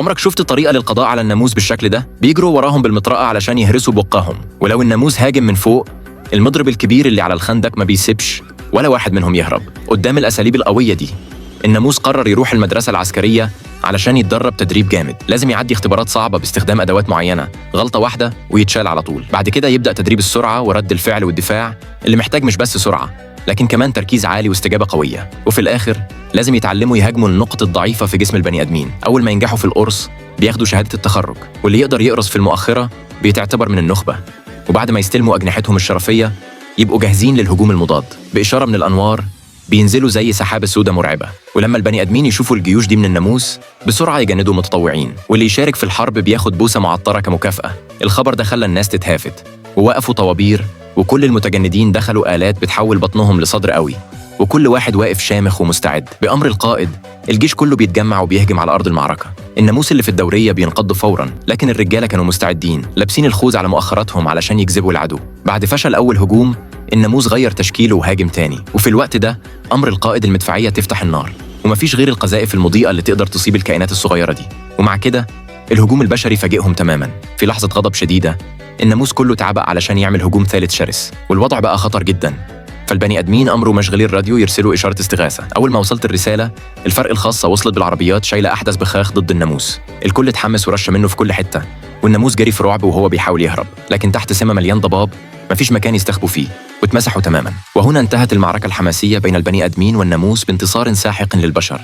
عمرك شفت طريقة للقضاء على الناموس بالشكل ده؟ بيجروا وراهم بالمطرقة علشان يهرسوا بقهم، ولو الناموس هاجم من فوق المضرب الكبير اللي على الخندق ما بيسيبش ولا واحد منهم يهرب. قدام الأساليب القوية دي الناموس قرر يروح المدرسة العسكرية علشان يتدرب تدريب جامد. لازم يعدي اختبارات صعبة باستخدام أدوات معينة، غلطة واحدة ويتشال على طول. بعد كده يبدأ تدريب السرعة ورد الفعل والدفاع اللي محتاج مش بس سرعة لكن كمان تركيز عالي واستجابة قوية. وفي الآخر لازم يتعلموا يهاجموا النقط الضعيفة في جسم البني آدمين. أول ما ينجحوا في القرص بياخدوا شهادة التخرج، واللي يقدر يقرص في المؤخرة بيتعتبر من النخبة. وبعد ما يستلموا أجنحتهم الشرفية يبقوا جاهزين للهجوم المضاد. بإشارة من الأنوار بينزلوا زي سحابة سودة مرعبة. ولما البني آدمين يشوفوا الجيوش دي من الناموس بسرعة يجندوا متطوعين، واللي يشارك في الحرب بياخد بوسة معطرة كمكافأة. الخبر ده خلى الناس تتهافت ووقفوا طوابير، وكل المتجندين دخلوا آلات بتحول بطنهم لصدر قوي، وكل واحد واقف شامخ ومستعد. بأمر القائد الجيش كله بيتجمع وبيهجم على أرض المعركة. الناموس اللي في الدورية بينقضوا فورا، لكن الرجالة كانوا مستعدين لابسين الخوذ على مؤخراتهم علشان يجذبوا العدو. بعد فشل أول هجوم الناموس غير تشكيله وهاجم تاني، وفي الوقت ده أمر القائد المدفعية تفتح النار، ومفيش غير القذائف المضيئة اللي تقدر تصيب الكائنات الصغيرة دي. ومع كده الهجوم البشري فاجئهم تماما. في لحظة غضب شديدة الناموس كله تعبأ علشان يعمل هجوم ثالث شرس، والوضع بقى خطر جدا. فالبني ادمين امروا مشغلي الراديو يرسلوا اشاره استغاثه. اول ما وصلت الرساله الفرق الخاصه وصلت بالعربيات شايله احدث بخاخ ضد الناموس. الكل اتحمس ورش منه في كل حته، والناموس جري في رعب وهو بيحاول يهرب، لكن تحت سما مليان ضباب مفيش مكان يستخبوا فيه، واتمسحوا تماما. وهنا انتهت المعركه الحماسيه بين البني ادمين والناموس بانتصار ساحق للبشر.